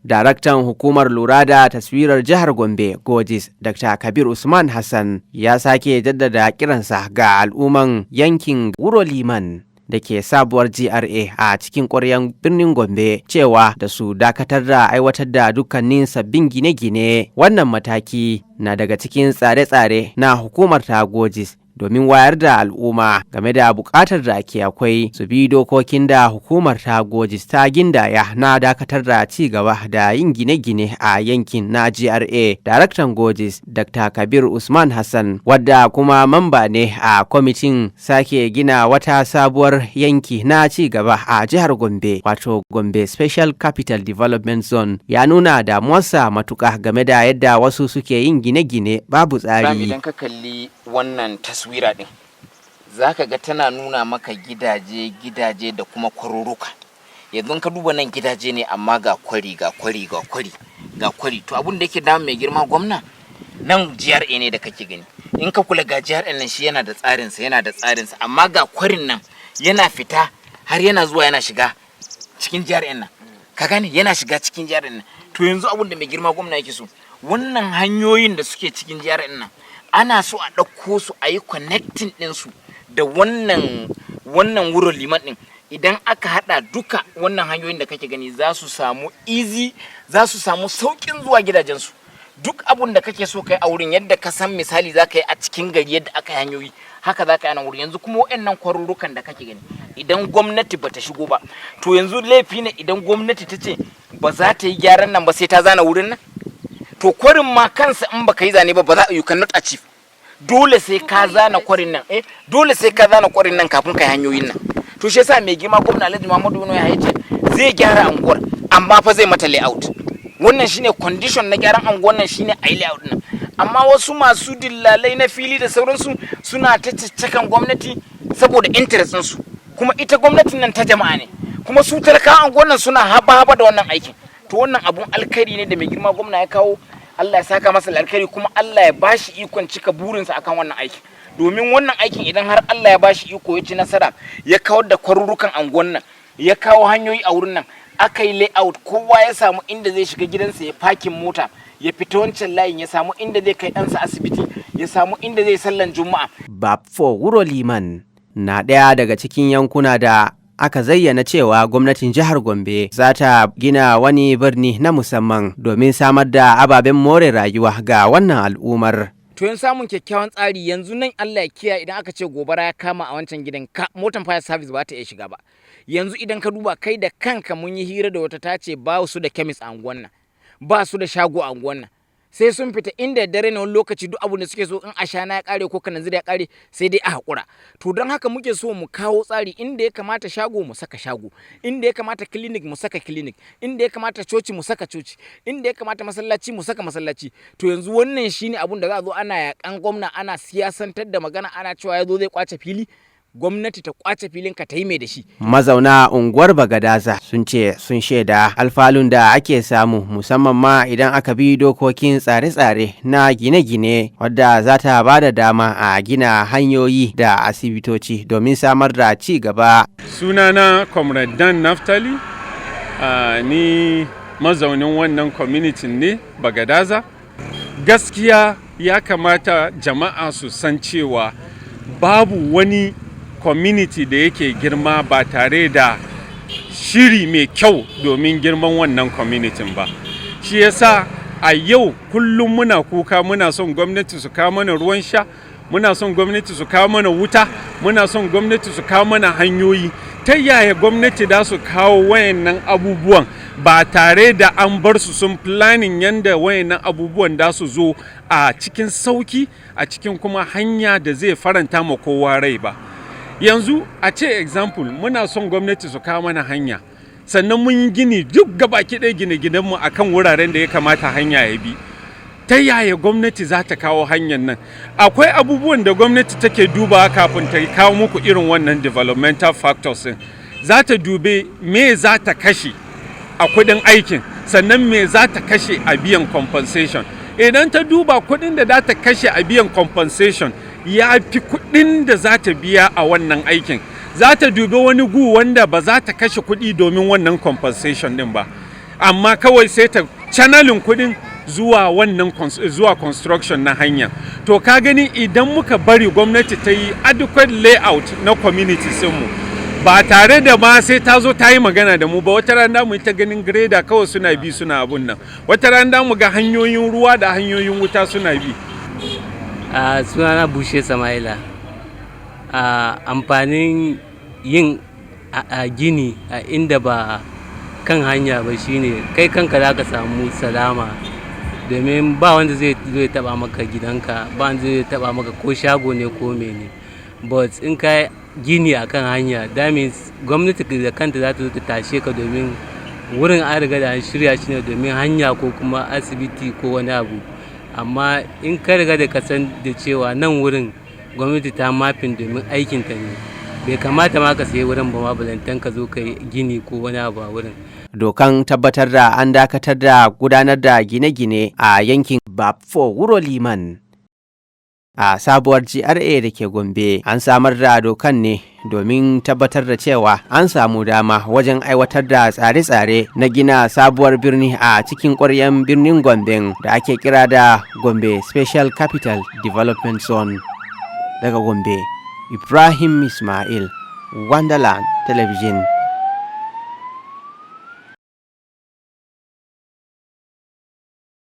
Daraktan hukumar lura da taswirar jihar Gombe, Gojis, Dr. Kabir Usman Hassan, ya sake jaddada kiransa ga al'umman yankin Wuro Liman da ke sabuwar GRA a cikin ƙwaryan birnin Gombe cewa da su dakatar da aiwatar da dukkanin sabbin gine-gine. Wannan mataki na daga cikin tsare-tsare na hukumar ta Gojis domin wayar da al'umma game da buƙatar da ake akwai su bi dokokin da hukumar ta Gojis ta gindaya na dakatar da ci gaba da yin gine-gine a yankin na GRA. Daraktan Gojis, Dr. Kabir Usman Hassan, wadda kuma mamba ne a kwamitin sake gina wata sabuwar yanki na ci gaba a jihar Gombe, wato Gombe Special Capital Development Zone, ya nuna damuwarsa matuƙa game da yadda wasu suke yin gine-gine babu tsari. Idan ka kalli wannan taswira din, za ka ga tana nuna maka gidaje gidaje da kuma kwaruruka. Yanzu ka duba nan, gidaje ne, amma ga kwari, ga kwari, ga kwari, ga kwari. To, abun da yake damun mai girma gwamna, nan GRA ne da kake gani. In ka kula, ga GRA nan, shi yana da tsarinsa, yana da tsarinsa, amma ga kwarin nan yana fita har yana zuwa yana shiga cikin GRA nan. Ka gane, yana shiga cikin GRA nan. To, yanzu abun da mai girma gwamna yake so, wannan hanyoyin da suke cikin GRA nan, ana so a ɗauko su a yi connecting ɗinsu da wannan Wurin Liman ɗin. Idan aka haɗa duka wannan hanyoyin da kake gani, za su samu easy, za su samu sauƙin zuwa gidajensu. Duk abun da kake so kai a wurin, yadda ka san misali za ka yi a cikin gari, yadda aka yi hanyoyi, haka za ka yi a nan wurin. Yanzu kuma waɗannan kwarurrukan da kake gani, idan gwamnati bata shigo ba, to yanzu laifi ne idan gwamnati ta ce ba za ta yi gyaran nan ba sai ta zana wurin nan. To, kwarin ma kansa in baka yi zane ba, ba za, you cannot achieve. Dole sai ka zana kwarin nan, dole sai ka zana kwarin nan kafin kai hanyoyin nan. To, shi yasa mai girma gwamna Alhaji Muhammadu Inuwa ya ce zai gyara anguwar, amma fa zai mata layout. Wannan shine condition na gyaran anguwar nan, shine ayi layout nan. Amma wasu masu dillalai na fili da sauransu suna ta caccakan gwamnati saboda interest su. Kuma ita gwamnatin nan ta jama'a ne, kuma su talakawan anguwar nan suna haba haba da wannan aikin. To, wannan abun alkhairi ne da mai girma gwamna ya kawo. Allah ya saka masa alkhairi, kuma Allah ya bashi ikon cika burinsa akan wannan aikin. Domin wannan aikin, idan har Allah ya bashi iko ya ci nasara, ya kawar da kwarurukan anguwan nan, ya kawo hanyoyi a wurin nan, aka yi layout, kowa ya samu inda zai shiga gidansa ya fakin mota, ya fita wancan layin, ya samu inda zai kai ɗansa asibiti, ya samu inda zai sallan Juma'a. Bapfo Wuro Liman na ɗaya daga cikin yankuna da aka zayyana cewa gwamnatin jihar Gombe za ta gina wani birni na musamman domin samar da ababen more rayuwa ga wannan al'ummar. To, yanzu samun kyakkyawan tsari, yanzu nan Allah ya kiyaye, idan aka ce gobara ya kama a wancan gidan, ka motan fire service ba ta iya shiga ba. Yanzu idan ka duba kai da kanka, mun yi hira da wata, ta ce ba su da chemist a unguwan nan, ba su da shago a unguwan nan, sai sun fita inda dare ne. Wani lokaci duk abu da suke so, in ashana ya kare ko kananzir ya kare, sai dai a hakura. To, don haka muke so mu kawo tsari: inda ya kamata shago, mu saka shago; inda ya kamata clinic, mu saka clinic; inda ya kamata coci, mu saka coci; inda ya kamata masallaci, mu saka masallaci. To, yanzu wannan shine abun da za a zo ana yakan gwamna, ana siyasantar da magana, ana cewa ya zo zai kwace fili. Gwamnati ta kwace filin ka, ta yi mai da shi? Mazauna unguwar Bagadaza sun ce sun shaida alfanun da ake samu, musamman ma idan aka bi dokokin tsare-tsare na gine-gine, wadda za ta ba da dama a gina hanyoyi da asibitoci domin samar da ci gaba. Sunana Comrade Dan Naftali, ni mazaunin wannan community ne, Bagadaza. Gaskiya ya kamata jama'a su san cewa babu wani community da yake girma ba tare da shiri mai kyau domin girman wannan community ba. Shi yasa a yau kullum muna kuka, muna son gwamnati su kawo mana ruwan sha, muna son gwamnati su kawo mana wuta, muna son gwamnati su kawo mana hanyoyi. Ta yaya gwamnati da su kawo wayannan abubuwan ba tare da an bar su sun planning yanda wayannan abubuwan da su zo a cikin sauki, a cikin kuma hanya da zai faranta ma kowa rai ba? Yanzu a ce example, muna son gwamnati su kawo mana hanya, sannan mun yi gini duk gabaki ɗaya gine-ginenmu a kan wuraren da ya kamata hanya ya bi. Ta yaya gwamnati za ta kawo hanyar nan? Akwai abubuwan da gwamnati take dubawa kafin ta kawo muku irin wannan developmental factors din. Za ta dube me za ta kashe a kudin aikin, sannan me za ta kashe a biyan compensation. Idan ta duba kudin da za ta kashe a biyan compensation ya fi kudin da za ta biya a wannan aikin, za ta dubi wani gu wanda ba za ta kashe kudi domin wannan compensation din ba. Amma kawai sai ta channeling kudin zuwa wannan zuwa construction na hanya. To, ka gani, idan muka bari gwamnati ta yi adequate layout na communities mu ba tare da ma sai ta zo ta yi magana da mu ba, wata rana mu yi ta ganin grader kawai suna bi suna abun nan, wata rana mu ga hanyoyin ruwa da hanyoyin wuta suna bi. A sunana Bushe Samaila. A amfanin yin a gini a inda ba kan hanya ba shine kai kanka za ka samu salama, domin ba wanda zai zo ya taba maka gidanka, ba wanda zai taba maka ko shago ne ko mene. But in ka gini a kan hanya, that means gwamnati da kanta za ta zo ta tashe ka, domin wurin an riga da an shirya shi ne domin hanya ko kuma asibiti ko wani abu. Amma in ka riga da ka san da cewa nan wurin gwamnati ta mapping domin aikinta ne, bai kamata ma ka sayi wurin ba ma, balantan ka zo ka yi gini ko wani abu a wurin. Dokan tabbatar da an dakatar da gudanar da gine-gine a yankin Bapfo Wuro Liman a sabuwar GRA da ke Gombe, an samar da dokan ne domin tabbatar da cewa an samu dama wajen aiwatar da tsare-tsare na gina sabuwar birni a cikin ƙwaryen birnin Gombe da ake kira da Gombe Special Capital Development Zone. Daga Gombe, Ibrahim Ismail, Wonderland Television.